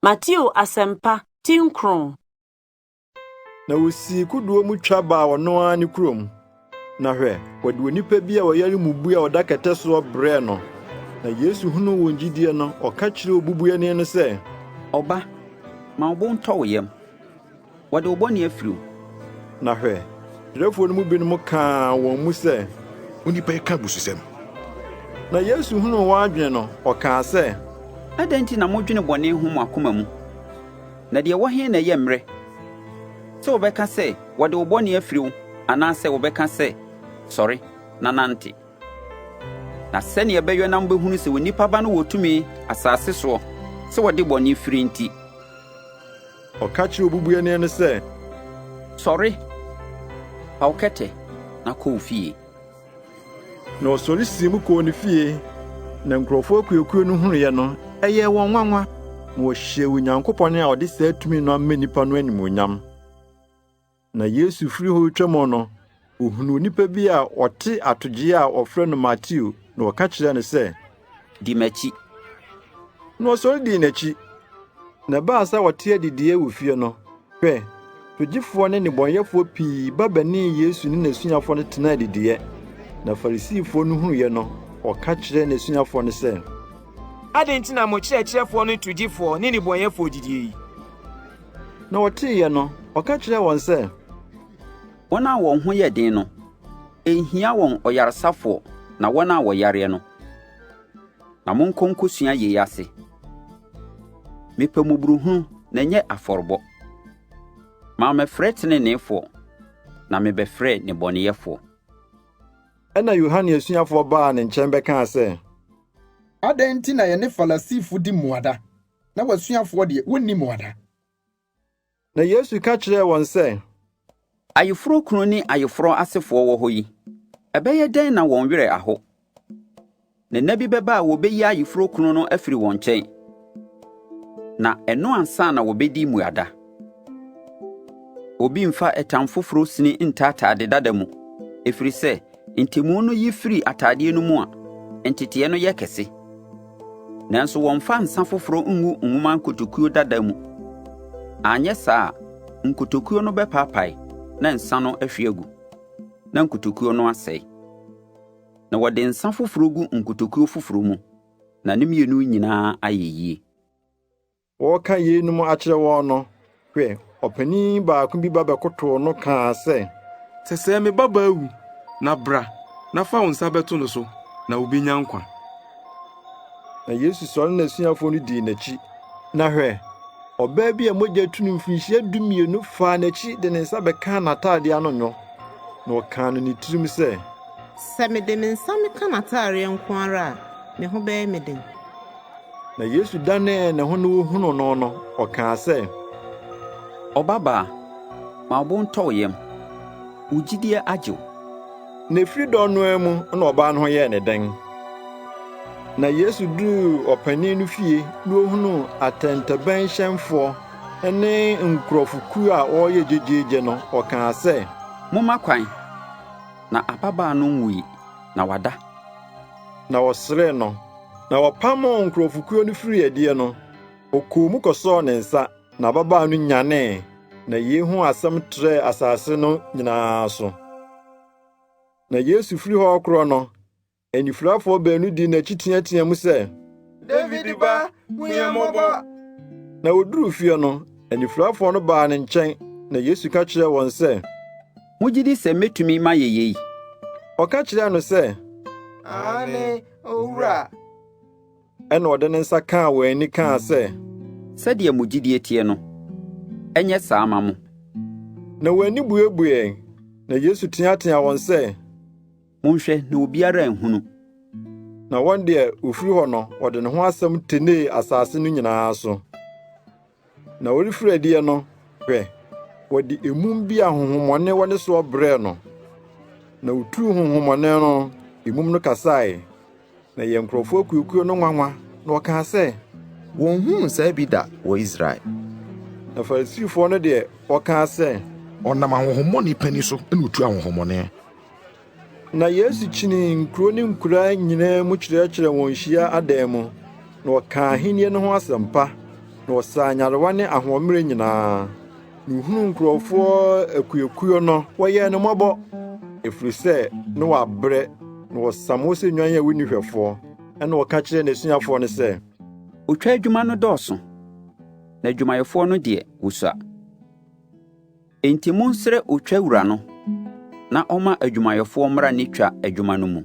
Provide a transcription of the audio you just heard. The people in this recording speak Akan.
Mateo Asɛmpa ti nkron. Na wosii kodoɔ mu twa baa ɔno ara ne kurom. Na hwɛ, wɔde onipa bi a ɔyare mmubu a ɔda kɛtɛ soɔ brɛɛ no. Na Yesu hunuu wɔn gyidie no, ɔka kyerɛɛ obubuani no sɛ, Ɔba, ma wo bo ntɔ wo yam. Wɔde wo bɔne afiri wo. Na hwɛ, twerɛfoɔ no mu binom kaa wɔn mu sɛ, Onipa yi ka abususɛm. Na Yesu hunuu wɔn adwene no, ɔkaa sɛ, Adɛn nti na modwene bɔne ho mo akoma mu? Na deɛ ɛwɔ he na ɛyɛ mmerɛ, sɛ wɔbɛka sɛ, 'Wɔde wo bɔne afiri wo' anaasɛ wɔbɛka sɛ, 'Sɔre na nante'? Na sɛnea ɛbɛyɔ na mobɛhunu sɛ Onipa Ba no wɔ tumi asase soɔ sɛ ɔde bɔne firi nti, Ɔka kyerɛɛ obubuani no sɛ, Sɔre, fa wo kɛtɛ na kɔ wo fie. Na ɔsɔre sii mu kɔɔ ne fie. Na nkurɔfoɔ akuakuo no hunuiɛ no, ɛyɛɛ wɔn nwanwa, na wɔhyɛɛ Onyankopɔn a ɔde saa tumi no ama nnipa no animuonyam. Na Yesu firi hɔ retwam no, ohunuu onipa bi a ɔte atogyeeɛ a wɔfrɛ no Mateo, na ɔka kyerɛɛ no sɛ, Di m'akyi. Na ɔsɔre dii n'akyi. Na ɛbaa sɛ wɔte adidiiɛ wɔ fie no, hwɛ, togyefoɔ ne nnebɔneyɛfoɔ pii ba bɛnee Yesu ne n'asuafoɔ no tenaa adidiiɛ. Na Farisifoɔ no hunuiɛ no, wɔka kyerɛɛ n'asuafoɔ no sɛ, Adɛn nti na mo kyerɛkyerɛfoɔ ne togyefoɔ ne nnebɔneyɛfoɔ didie yi? Na wɔteeɛ no, ɔka kyerɛɛ wɔn sɛ, Wɔn a wɔn ho yɛ den no, ɛnhia wɔn ɔyaresafoɔ na wɔn a wɔyareɛ no. Na monkɔ nkɔsua yei ase. Mepɛ mmɔborɔhunu na ɛnyɛ afɔrebɔ. Mammɛfrɛ teneneefoɔ, na mebɛfrɛɛ nnebɔneyɛfoɔ. Ɛnna Yohane asuafoɔ baa ne nkyɛn bɛkaa sɛ, Adɛn nti na yɛne Farisifo di mmuada, na w'asuafoɔ deɛ, wonni mmuada? Na Yesu ka kyerɛɛ wɔn sɛ, Ayeforɔ kunu ne ayeforɔ asefoɔ wɔ hɔ yi, ɛbɛyɛ dɛn na wɔn werɛ aho? Na nna bi bɛba a wɔbɛyi ayeforɔ kunu no afiri wɔn nkyɛn, na ɛno ansa na wɔbɛdi mmuada. Obi mfa ɛtam foforɔ sini nta atade dada mu, ɛfiri sɛ ntɛmu no yi firi atadeɛ no mu a, nteteeɛ no yɛ kɛse. Nanso wɔmfa nsã foforɔ ngu nwoma nkotokuo dada mu. Anyɛ saa a, nkotokuo no bɛpaapae na nsã no ahwie agu, na nkotokuo no asɛe. Na wɔde nsã foforɔ gu nkotokuo foforɔ mu, na ne mmienu nyinaa ayɛ yie. Wɔreka yeinom akyerɛ wɔn no, hwɛ, ɔpanin baako bi ba bɛkotow no kaa sɛ, Sɛsɛɛ me babaa awu, na bra, na fa wo nsa bɛto no so, na obenya nkwa. Na Yesu sɔre ne n'asuafoɔ no dii n'akyi. Na hwɛ, ɔbaa bi a mogya tu no mfirinhyia 12 faa n'akyi de ne nsa bɛkaa n'atadeɛ ano nwo, na ɔkaa no ne tirim sɛ, Sɛ mede me nsa meka n'atadeɛ nko ara a, me ho bɛyɛ me den. Na Yesu danee ne ho na ohunuu no no, ɔkaa sɛ, Ɔbabaa, ma wo bo ntɔ wo yam. Wo gyidie agye wo. Na ɛfiri dɔn no ara mu na ɔbaa no ho yɛɛ no den. Na Yesu duruu ɔpanin no fie na ohunuu atɛntɛbɛnhyɛnfoɔ ne nkurɔfokuo a wɔreyɛ gyegyeegye no, ɔkaa sɛ, Momma kwan, na ababaa no nwui, na wada. Na wɔseree no. Na wɔpamoo nkurɔfokuo no firii adie no, ɔkɔɔ mu kɔsɔɔ ne nsa, na ababaa no nyanee. Na yei ho asɛm trɛɛ asase no nyinaa so. Na Yesu firi hɔ rekorɔ no, anifurafoɔ baanu dii n'akyi teateaa mu sɛ, Dawid ba, hu yɛn mmɔbɔ! Na wɔduruu fie no, anifurafoɔ no baa ne nkyɛn, na Yesu ka kyerɛɛ wɔn sɛ, Mogye di sɛ mɛtumi mayɛ yei? Wɔka kyerɛɛ no sɛ, Aane, Owura. Ɛnna ɔde ne nsa kaa wɔn ani kaa sɛ, Sɛdeɛ mo gyidie teɛ no, ɛnyɛ saa mma mo. Na wɔn ani buebuee, na Yesu teateaa wɔn sɛ, Monhwɛ na obiara anhunu. Na wɔn deɛ, wɔfiri hɔ no, wɔde ne ho asɛm tenee asase no nyinaa so. Na ɔrefiri adiɛ no, hwɛ, wɔde emum bi a honhommɔne wɔ ne soɔ brɛɛ no. Na otuu honhommɔne no, emum no kasae. Na ɛyɛɛ nkurɔfoɔ akuakuo no nwanwa, na wɔkaa sɛ, Wɔnhunuu saa bi da wɔ Israel. Na Farisifoɔ no deɛ, wɔkaa sɛ, Ɔnam ahonhommɔne panin so na otu ahonhommɔne. Na Yesu kyinii nkuro ne nkuraa nyinaa mu kyerɛkyerɛɛ wɔn hyia adan mu, na ɔkaa ahenni no ho asɛmpa, Na ɔsaa nyarewa ne ahoɔmmerɛ nyinaa. Na ohunuu nkurɔfoɔ akuakuo no, wɔyɛɛ no mmɔbɔ, ɛfiri sɛ na wɔabrɛ na wɔsam hɔ sɛ nnwan a wonni hwɛfoɔ. Ɛnna ɔka kyerɛɛ n'asuafoɔ no sɛ, Otwa adwuma no dɔɔso, na adwumayɛfoɔ no deɛ, wɔsua. Enti monsrɛ otwa wura no na ɔmma adwumayɛfoɔ mmra ne twa adwuma no mu.